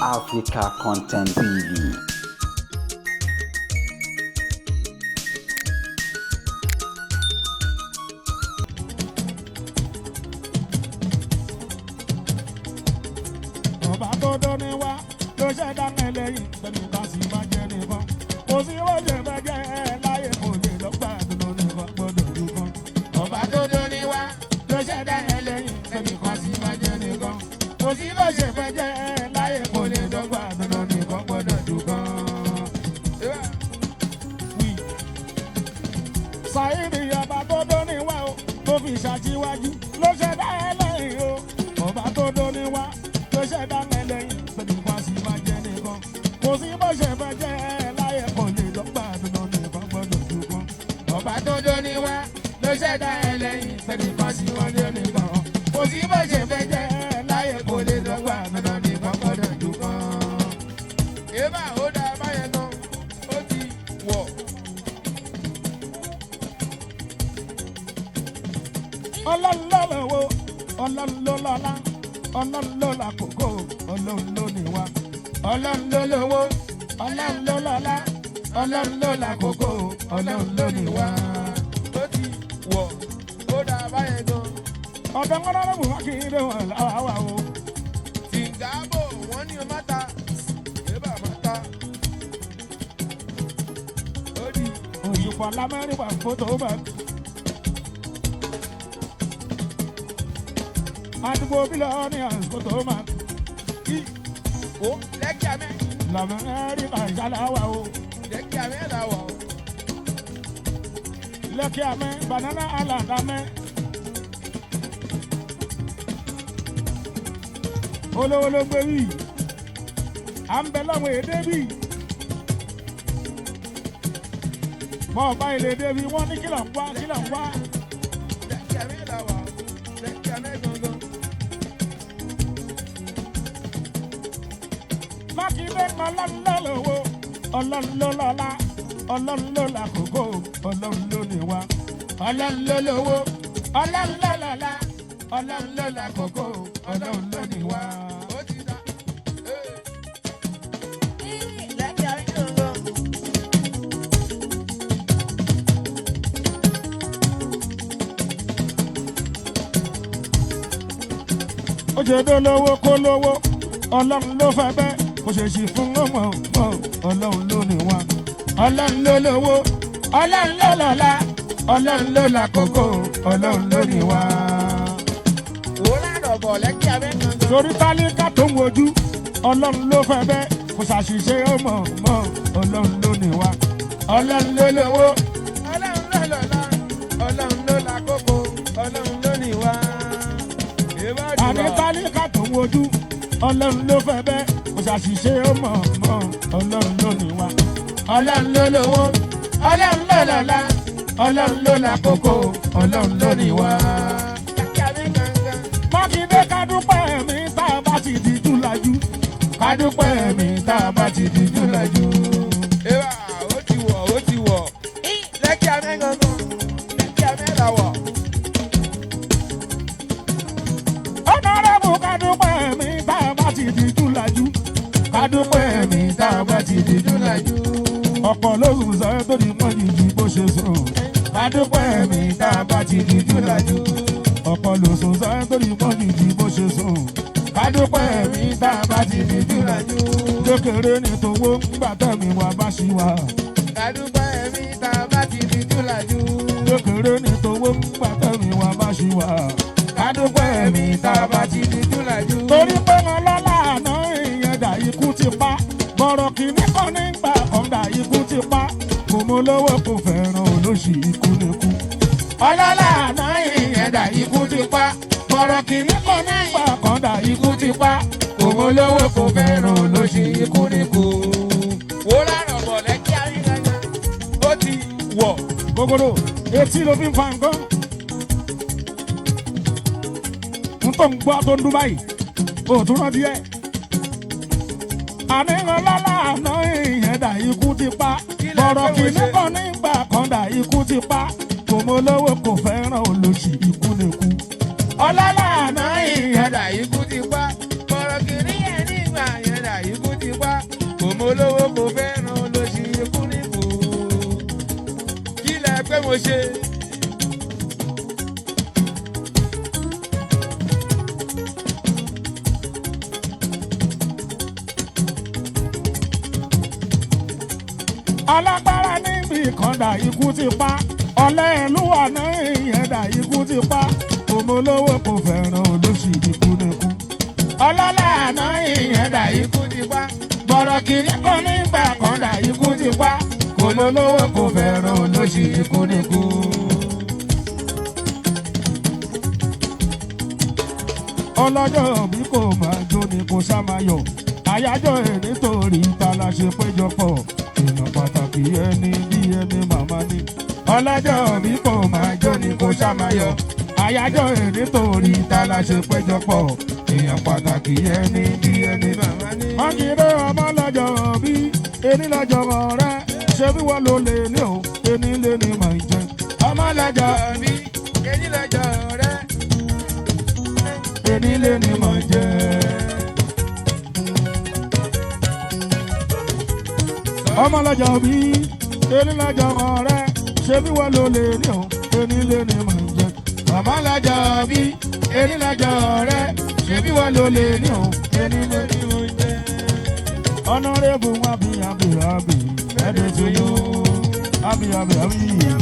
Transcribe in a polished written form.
Africa Content TV. Ọba tó dán ní wá ló ṣẹ̀dá mẹ́lẹ́yìn pẹ̀lú ká sì máa jẹ́ nìkan. Kò sí wọ́n ṣe fẹ́ jẹ́ ẹ láyé kò lè lọ́gbà tó nìkan gbọ́dọ̀ nìkan. Ọba tó dán ní wá ló ṣẹ̀dá ẹlẹ́yìn pẹ̀lú ká sì máa jẹ́ nìkan. Kò sí wọ́n ṣe fẹ́ jẹ́ ẹ láyé kò lè lọ́gbà tó nìkan gbọ́dọ̀ nìkan. Ṣàìrì ọba tó dán ní wá o tó fi ṣàṣìwájú ló ṣẹ̀dá ẹlẹ́yìn o. Ọba tó dán ní wá ló ṣẹ̀dá ẹlẹ́yìn pẹ̀lú wá sí máa jẹ́ nìkan. Kò sí bó ṣe fẹ́ jẹ́ ẹ láyé kò lè lọ́gbà dandan nìkan gbọ́dọ̀ dùkan. Ọba tó dán ní wá ló ṣẹ̀dá ẹlẹ́yìn pẹ̀lú wá sí máa jẹ́ nìkan. Kò sí bó ṣe fẹ́ jẹ́ ẹ láyé kò lè lọ́gbà dandan nìkan gbọ́dọ̀ dùkan. Èèbà ó dáa báyẹn gan, ó ti wọ̀. Ọlọ́run ló lówó, Ọlọ́run ló lọ́lá, Ọlọ́run ló lákòókò, Ọlọ́run ló ní wá. Ọlọ́run ló lówó, Ọlọ́run ló lọ́lá, Ọlọ́run ló lákòókò, Ọlọ́run ló ní wá. Ó ti wọ̀, ó dáa báyẹn gan. Ọ̀dọ́ ńlọ́rọ́ bù wá kí n lè wọ̀n láwa wà o. Tìǹgàbò wọ́n ní o má ta, èèbà má ta. Ó di Òyìnbó lamẹ́ríkà fótó bá. Àdúgbò bílọ̀ ní àfótó bá. kí ó lẹ́kì amẹ́, Lamẹ́ríkà ìṣàláwà o. lẹ́kì amẹ́ là wọ̀. Lẹ́kì amẹ́, Banana Island amẹ́. Olówó ló gbé wí. À ń bẹ láwọn èdè bí. Bọ́ọ̀ bá ilé débi, wọ́n ní kìlọ̀ ń wá, kìlọ̀ ń wá. Lẹ́kì amẹ́ là wọ̀, lẹ́kì amẹ́ gangan. Mákindé ọlọ́run ló lówó, Ọlọ́run ló lọ́lá, Ọlọ́run ló lákòókò, Ọlọ́run ló ní wá. Ọlọ́run ló lówó, Ọlọ́run ló lọ́lá, Ọlọ́run ló lákòókò, Ọlọ́run ló ní wá. Ó ti da. Lẹ́kì amẹ́ gangan. Ó ṣe dó lówó kó lówó, Ọlọ́run ló fẹ́ bẹ́ẹ̀, kò ṣe ṣì fún ọmọ ọmọ, Ọlọ́run ló ní wá. Ọlọ́run ló lówó, Ọlọ́run ló lọ́lá, Ọlọ́run ló lákòókò, Ọlọ́run ló ní wá. Wò ládọ̀bọ̀ lẹ́kì amẹ́ gangan. Torí tálíkà tó ń wojú, Ọlọ́run ló fẹ́ bẹ́ẹ̀, kò ṣàṣìṣe ọmọ ọmọ, Ọlọ́run ló ní wá. Ọlọ́run ló lówó, Ọlọ́run ló lọ́lá, Ọlọ́run ló lákòókò, Ọlọ́run ló ní wá. Èèbà àní dùbà. tálíkà tó ń wojú, Ọlọ́run ló fẹ́ bẹ́ẹ̀, kò ṣàṣìṣe ọmọ ọmọ, Ọlọ́run ló ní wá. Ọlọ́run ló lówó, Ọlọ́run ló lọ́lá, Ọlọ́run ló lákòókò, Ọlọ́run ló ní wá. Lẹ́kì amẹ́ gangan. Mákindé ká dúpẹ́ mi tá a bá ti di júlajú. Ká dúpẹ́ mi tá a bá ti di júlajú. Èèbà ó ti wọ̀, ó ti wọ̀. Lẹ́kì amẹ́ gangan, lẹ́kì amẹ́ là wọ̀. Ọ̀nàrẹ́bù ká dúpẹ́ mi tá a bá ti di júlajú. Ká dúpẹ́ mi tá a bá ti di júlajú. Ọ̀pọ̀ ló sùn sọ tó di mọ́ jìjì bó ṣe sùn. Ká dúpẹ́ mi tá a bá ti di júlajú. Ọ̀pọ̀ ló sùn sọ tó di mọ́ jìjì bó ṣe sùn. Ká dúpẹ́ mi tá a bá ti di júlajú. Kékeré ni tòwó ńgbà tẹ̀mí wa bá ṣì wà. Kàdúgbò ẹ̀mí tá a bá ti di júlàjú. Kékeré ni tòwó ńgbà tẹ̀mí wa bá ṣì wà. Ká dúpẹ́ mi tá a bá ti di júlàjú. Torí pé wọn lọ́la àná ìyẹn dà ikú ti pa. Bọ̀rọ̀ kìíní kan nígbà kan dà ikú ti pa. Kò mọ lówó kò fẹ́ràn olóṣì ikú níkú. Ọlọ́lá àná ìyẹn dà ikú ti pa. Bọ̀rọ̀ kìíní kan nígbà kan dà ikú ti pa. Kò mọ lówó kò fẹ́ràn olóṣì ikú níkú. Wò lárọ̀bọ̀ lẹ́kì amẹ́ gangan. Ó ti wọ̀. Gogoro etí ló fi ń fa nǹkan. N tó ń gbọ́ tó ń dún báyìí, òtún rántí ẹ̀. Àní ọlọ́lá àná ìyẹn dà ikú ti pa. Kí lẹ Bọ̀rọ̀ fẹ́ mo kìíní ṣe? kan nígbà kan dà ikú ti pa. Kò mọ lówó kò fẹ́ràn olóṣì ikú nìkú. Ọlọ́lá àná ìyẹn Yẹ̀dà ikú ti pa. Bọ̀rọ̀ kìíní yẹn nígbà yẹ̀dà ikú. Olówó kò fẹ́ràn olóṣì ikú nípò. Kí lẹ pé mo ṣe? Alágbára níbi kan dà, ikú ti pa. Ọ̀lẹ́ ìlú àná ìyẹn dà, ikú ti pa. Òmòlówó kò fẹ́ràn olóṣì ikú níkú. Ọlọ́lá àná ìyẹn dà, ikú ti pa. Bọ̀rọ̀ kìíní kan nígbà kan dà, ikú ti pa. Òmòlówó kò fẹ́ràn olóṣì ikú níkú. Ọlọ́jọ́ bí kò máa jó ni kò sá máa yọ̀. Àyájọ́ èrè torí ta la ṣe péjọpọ̀. Èèyàn pàtàkì ẹni bí ẹni màmá ni. Ọlọ́jọ́ bí kò máa jó ni kò sá máa yọ̀. Àyájọ́ èrè torí ta la ṣe péjọpọ̀. Èèyàn pàtàkì ẹni bí ẹni Màmá ní. Mákindé, ọmọ lọ́jọ́ bí ẹni lọ́jọ́ rẹ̀ ṣé bí wọ́n ló lè ní o, ẹni lè ní màá jẹ. Ọmọ lọ́jọ́ bí, èyí lọ́jọ́ rẹ̀. Ẹni lè ní màá jẹ. Ọmọ lọ́jọ́ bí ẹni lọ́jọ́ rẹ̀ ṣé bí wọ́n ló lè ní o, ẹni lè ní màá jẹ. Ọmọ lọ́jọ́ bí, èyí lọ́jọ́ rẹ̀. Ṣebí wọ́n ló lè ní o, ẹni lè ní oúnjẹ. Honorable, happy happy happy birthday to you, happy happy happy.